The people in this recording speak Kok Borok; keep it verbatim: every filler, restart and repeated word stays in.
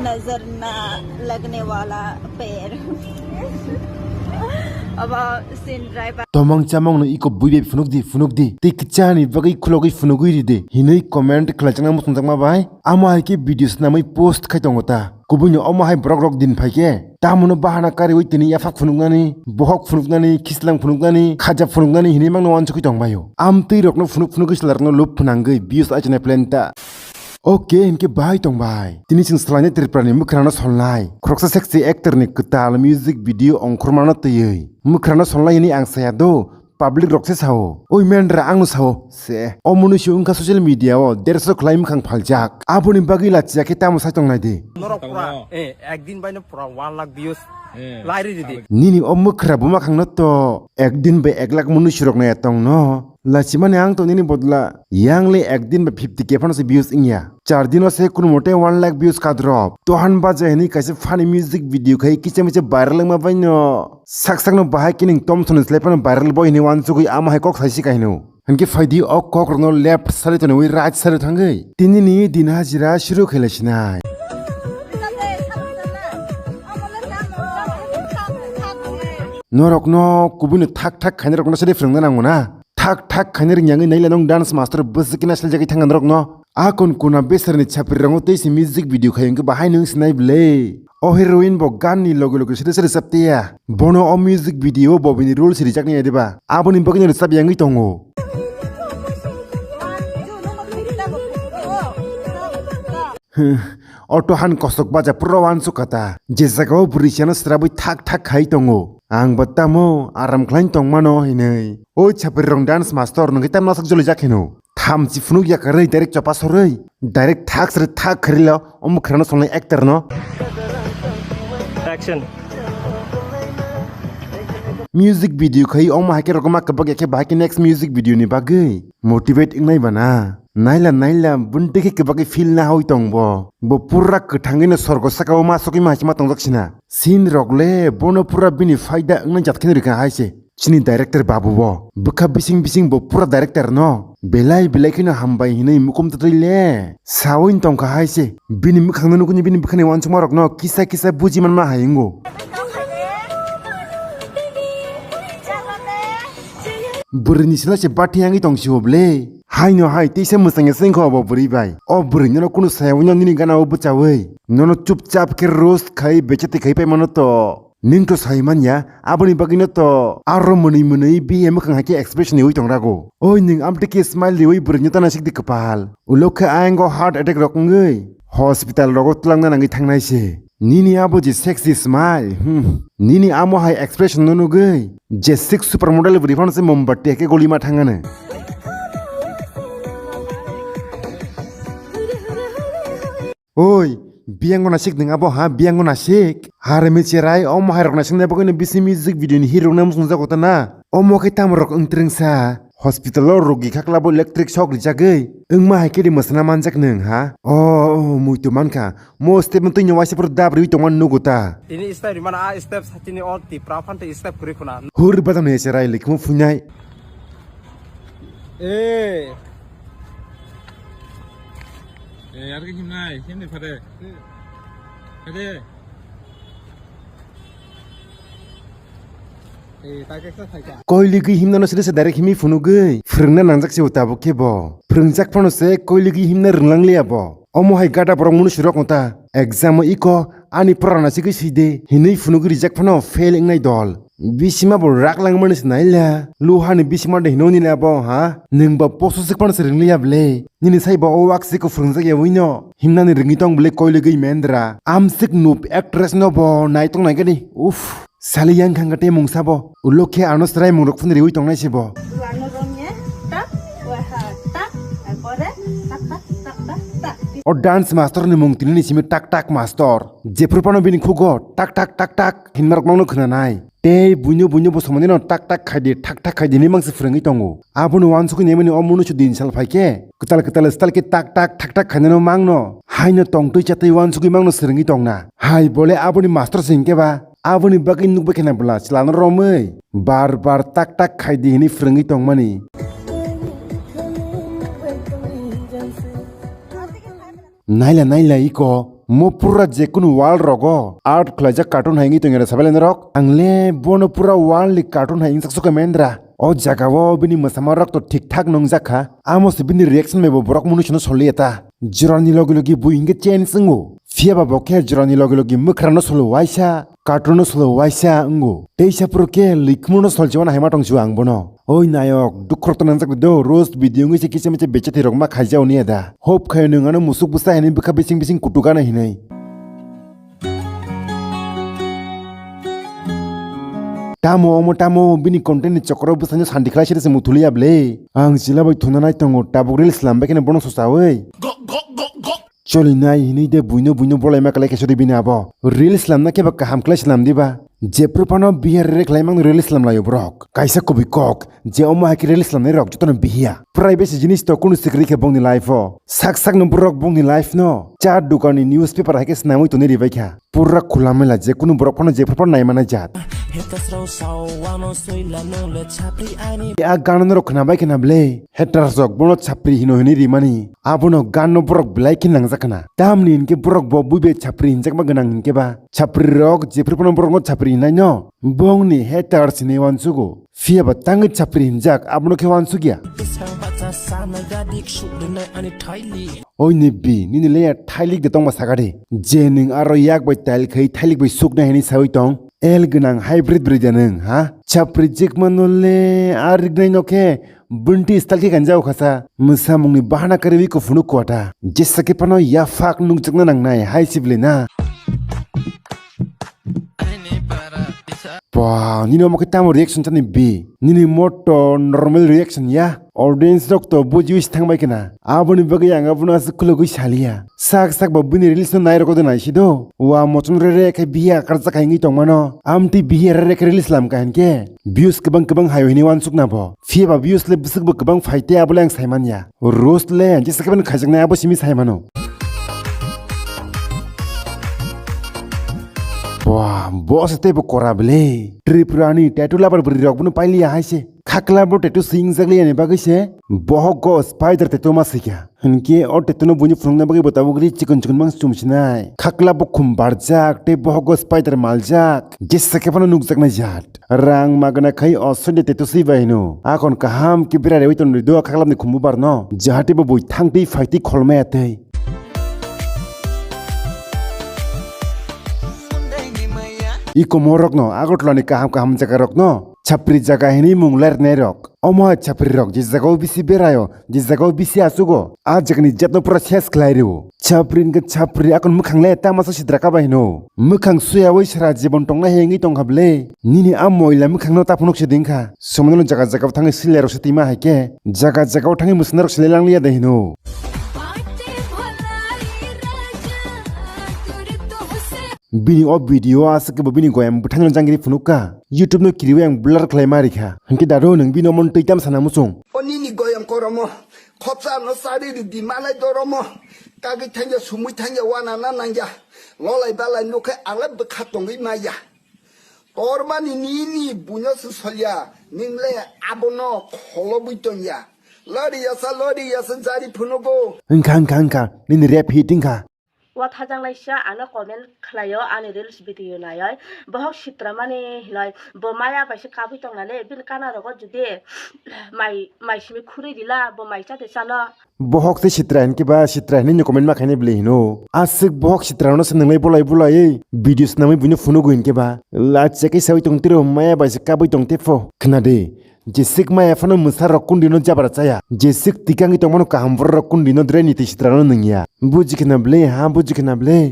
Nazar na lagne wala per. Aba sin driver. Tomang chamang no iko buibai phunuk di, phunuk di. Tei kichani bagwi khulogwi phunugwi ridi. Hinui comment khlaijakna muchungjakma bai. Amo hai khe video swnamwi post khai tongo ta. Kubui no omo hai borok rok din phai khe. Tamo no bahana kariwi tini yaphak phunuknani, bohok phunuknani, khislang phunuknani, khaja phunuknani hinui mangno wansukwi tongbaio. Amtwi rokno phunuk phunukwi chwla rokno lub phwnangwi views achina plan ta. Ok, hinkhe bahai tongbai. Tini chwng swlainai Tripura ni mwkhrano solnai. Khoroksa sexy actor ni kwtal music video ongkhormano twiwi. Mwkhrano solnai hinui ang saya do, public rok se sao. Oi mendra ang no sao. Se. O mwnwi se wngkha social media o derso khlai mwkhang phaljak. Aboni bagwi lachiya khe tamo sai tongnai di. Norok pura, eh, ekdin bai no pura one lakh views. Eh. Lai ri di. Nini o mwkhra buma khang no to. Ekdin bai ek lakh mwnwi se rok naya tong no. Lachimani ang to nini bodla. Yang le ekdin ba fifty K phano se views wngya. Char dino se kunu mote one lakh views ka drop. Tohan Baja hinui kaisa funny music video khai kicha micha viral wngma bai no. Sak sak no bahai kining tom thoni slai phano viral boy hinui wansugui amo hai kok sai si kaino. Hinkhe phaidi o kok rokno left side tonwi right side thangwi. Tini ni din hajira shuru khailai sinai. Norokno kubui no thak thak khainai rokno sadi phwrwngna nango na. Thak thak khainai rwngya wngwi naila nong dance master bwswk khe naisal jagwi thangna norokno. A kon kuna besar ni chapri rongo tei se music video khai wngkhe bahai no wngsinai bwle. O heroine bo gan ni loge loge side side rwchap tei ya. Bono o music video o bo bini role se rijak ni ya diba? Aboni bagwi no rwchap ya wngwi tongo. Huh, auto han kosok baja pura wansuk kata. Je jaga o bwrwi siano srabwi thak thak khai tongo. Ang bo tamo aram khlai tongmano hinwi. O chapri rong dance master nungkhe tamo nasak joli jak hino. Thamchi phunuk yakarwi direct chopa sorwi. Direct thak sri thak kharilo o mwkhrano songnai actor no. Action. Music video khai omo hai khe rokoma kwbak ya khe bahai khe next music video ni bagwi motivate wngnai bana. Naila naila bwntwi khe kwbak khe feel na hoi tong bo. Bo pura kwthangwi no sorgo saka o ma sokwi ma hai khe ma tongjak sina. Scene rok le bono pura bini faida wngnai jat khe no rikha hai se. Chini director babu bo bwkha bising bising bo pura director no belai belai kheno hambai hinui mukum twtwi le sawi tongkha hai se. Bini mwkhang no nukuni bini bwkhani wansukma rok no kisa kisa buji manma hai wngo. Bwrwi ni sila se bathi yangwi tong si o ble. Hai no hai teisa mwchang ya se wngkha obo bwrwi bai. O bwrwi no kunu saya wino nini gana o bwchawi. Nono chupchap khe roast khai bechati khai pai mano to. Nwng to sai man ya, aboni bagwi no to aro mwnwi mwnwi B M wngkha hai khe expression riwi tong rago. Oi nwng amtwi khe smile riwi bwrwi no tana sik di kwpal. Ulo khe ayang o heart attack rok wngwi hospital rogo twlangna nangwi thangnai se. Nini abo je sexy smile, hmm. Nini amo hai expression no nugwi je six supermodel bwrwi phano se mombatti hai khe goli ma thangano. Oi, biyango nasik nwng abo ha, biyango nasik. Haremi cherai, omo hai rok naising nai bagwi no bisi music video ni hero rok nai muchung jago ta na. Omo khe tamo rok wng twrwng sa. Hospital o rogi khakla bo electric shock rijagwi. Wngma hai khe di mwsana manjak nwng ha. O, o, muitu mankha. Mo step no twi no waisa phuru dab riwi tongma nugo ta. Tini step rimana, a step sa tini o tipra phante step kwrwi khuna. Hur badam ni cherai likmo phuinai. Eh. Eh, ar khe himnai, himni phade. Phade. Eh, ta khe sa thaika. Koiligwi himnano sile se direct himwi phunugwi. Phwrwngna nangjak se o tabuk khe bo. Phwrwngjak phano se koiligwi himna rwnglang liya bo. Omo hai gada borok munu sirok wng ta. Exam o iko ani pora nasigwi swi de. Hinwi phunugwi rijak phano fail wngnai dol. Bisima bo rak langmani se naila. Luhani bisima de hino nini abo ha. Nwng bo poso sik phano se rwngli ya ble. Nini sai bo o wak siko phwrwngjak ya wino. Himnani rwngwi tong ble koiligwi mendra. Amsik noob actress no bo naitok naikani. Uff. Sali yang khang kate mungsa bo. Ulo khe ano srai mungrok phun riwi tongnai se bo. Ulo ano romye tak, waha tak, apore tak tak tak tak tak. O dance master ni mung tini ni simi tak tak master. Jephru phano bini khugo tak tak tak tak hinmarok nokno khwnanai. Tei buino buino bo somani no tak tak khaidi, thak thak khaidi hinwi mangsi phwrwngwi tongo. Abono wansukwi naimani o munu su din sal phai khe kwtal kwtal style khe tak tak thak thak khainano mangno. Haino tongtwi chatwi wansukwi mangno swrwngwi tongna. Hai bole aboni master se hinkhe ba. Aboni bagwi nukbai kheno bwla chwlano romwi bar bar tak tak khaidi hinwi phwrwngwi tongmani. Naila naila iko, mo pura jekunu wall rogo art khlaijak cartoon hai wngwi tongya sabailani rok. Ang le bono pura wall ni cartoon hai wngsak suka mendra. O jaga o bini mwsama rok to thik thak nungjak kha. Amo se bini reaction bai bo borok mwnwi sano soliya ta. Jorani logi logi bui hingke change wngo. Phiya ba bo khe jorani logi logi mwkhrano solo waisa, cartoon no solo waisa wngo. Teisa phuru khe likhmano solchimano hai ma tong sio ang bono. Oi nayok, dukhorok to nangjak do, roast video wngwi se kisa misa becha thwi rok ma khaijao niya da. Hope khayo nwng ano musuk bwsa hinwi bwkha bising bising kutuk ano hinwi. Tamo omo tamo bini content ni chokro bwsano santi khlai siri se muthuliya ble. Ang chila bai thuna nai tongo, tabuk reels slam bai kheno bono sosa oi. Choli nai hinwi de buino buino bolai ma kalai khe sori bini abo. Reels slam na khe ba kaham khlai slam di ba. Jephru phano bihar rek lai mang reels slam laio borok. Kaisa kubui kok. Je omo hai khe reels slamnai rok jotono bihiya. Privacy jinis to kunu sikri khe bongni life o. Sak sak no borok bongni life no. Cha dukan ni newspaper hai khe snamwi toni ribai kha. Pura khula mela je kunu borok phano jephru phano nai mana jat. A gan no rok khna bai khna ble. Haters rok bono chapri hino hinwi rimani. Abono gan no borok belai khe nangjak khna. Tamni hinkhe borok bo buibe chapri hinjakma gwnang hinkhe ba. Chapri rok jephru phano borok no chapri hinai no. Bongni haters hinwi uansugo. Phiya ba tangwi chapri hinjak, abono khe uansukya. Oi ni bi, nini leya thailik de tongma sakadi. Je nwng aro yak bai tail khai thailik bai suknai hinwi sawi tong. El gwnang hybrid bwrwi de nwng, ha? Chapri jikmano le a rignai no khe bunti style khe kanjao khasa. Mwsamungni bahana kariwi kuphunu kwata. Jesa khe phano yaphak nukjakna nangnai hai sibli na. Ba, nini omo khe tamo reaction chani bi? Nini motto normal reaction ya? Audience rok to bujiwi se thangbai khna. Aboni bagwi ang abono aswk khulugwi saliya. Sak sak bo bini reels no nai rwkho de nai si do. Wa mochom re re khe biya karjak hai wngwi tongmano. Amtwi biya re re khe reels lam kahinkhe. Views kwbang kwbang hayo hinwi uansukna bo. Phiya ba views le bwswk bo kwbang phai tei abo le ang sai manya. Roast le jesa khe bini khaijaknai abo simi sai mano. Wah, boss tei bo kora bele. Tripura ni tattoo lover bwrwi rok bono pailiya hai se. Khakla bo tattoo swingjak liya ni bagwi se. Bohok go spider tattoo ma swikha. Hinkhe o tattoo no buini phunukna bagwi bo tabuk ri chikon chikon mang chum sinai. Khakla bo khum barjak tei bohok go spider maljak. Jesa khe phano nukjaknai jat. Rang magna khai o side tattoo swi bai hino. Akon kaham khe bera rewi tonwi do khaklapni khumbu barno. Jahate bo bui thangtwi phaitwi kholmaya tei. Iko morokno Agartala ni kaham kaham jaga rokno chapri jaga hinwi mung lairnai rok. Omo hai chapri rok je jaga o bisi berayo, je jaga o bisi achugo, a jaga ni jat no pura ses khlai rwo. Chapri hwnkhe chapri, akon mwkhang le tamasa sidra kaba hino. Mwkhang suyawi sara jibon tongna hengwi tongkha ble. Nini a moila mwkhang no taphunuk se dingkha. Somono jaga jaga thangwi silairok se tima hai khe. Jaga jaga o thangwi mwswna rok se lelang liya de hino. Bini o video aswk khe bo bini goyam bwthangno jangiri phunukha. YouTube no kiriwi ang blur khlai ma rikha. Hinkhe dado nwng bini omo twi tam sana muchung. O nini goyam koromo. Khopsa no sari ridi malai doromo. Kagwi thangya sumui thangya wana na nangya. Lolai balai nukhe ang le bwkha tongwi maya. Tormani nini buino se solya. Ning le abono kholobwi tongya. Lori yasa lori yasa jari phunugo. Wngkha wngkha wngkha. Nini rap hit wngkha. Wathajaknaisa ano comment khlaio ani reels video naioi. Bohok sitra mani hinoi bo maya bai se kabui tongnani bini kana rogo jodi mai mai simi khurui dila bo mai chate chano. Bohok se sitra hinke ba sitra hinwi comment ma khaini bwlwi hino. Aswk bohok sitra no se nwnglai bolai bolai video swnamwi buino phunugo hinke ba. Lachiya khe sawi tongtiro maya bai se kabui tongte pho. Khna de. Jeswk maya phano mwsa rok kundi no jabra chaya. Jeswk tikangwi tongmano kaham borok rok kundi no dre niti sitra no nungya. Buji khna ble, ha buji khna ble.